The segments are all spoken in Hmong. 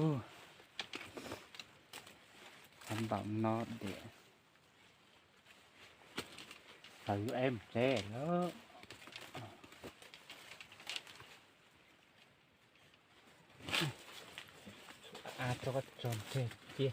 Tau npaum no diam, tau yus eb mus tsev lawm. Ab, tso tso ntseg cia.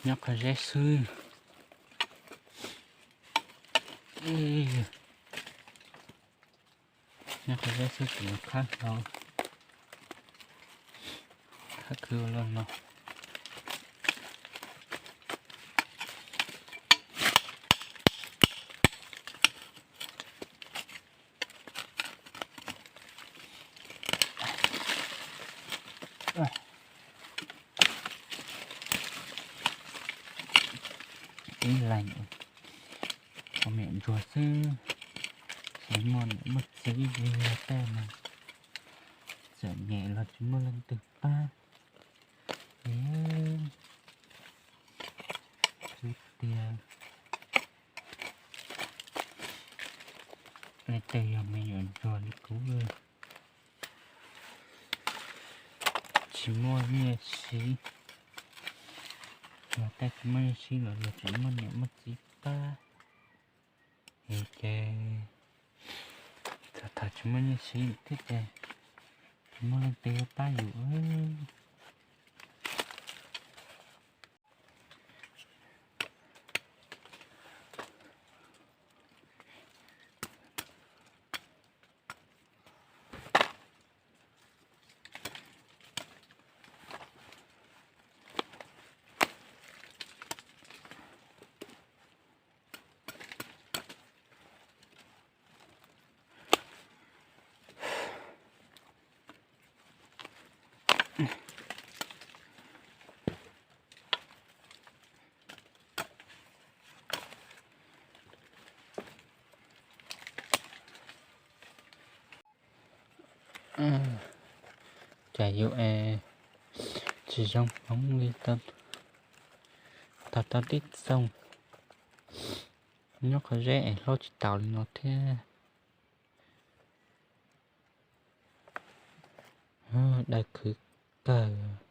Nyob qhov zeb xwb. Nyob qhov zeb xwb, tus khab hlau, khab khw ua luaj no. Ib leeg, poj niam ntsuag xwb, tsis muaj niam muaj txiv ib yig tej mas txawm nyem los tsis muaj leej twg pab. Xwb tiag, leej twg yog me nyuam ntsuag li kuv, tsis muaj nyiaj siv, luag tej tsis muaj nyiaj siv los luag tseem muaj niam muaj txiv pab, es ces thaum tsis muaj nyiaj siv thiab ces tsis muaj leej twg yuav pab yus. Cas yus es tsis zoo hmoov li, tau tau tib txoog nyob qhov zeb es hlob tsis taus li no thiab. Daws khwv kawg.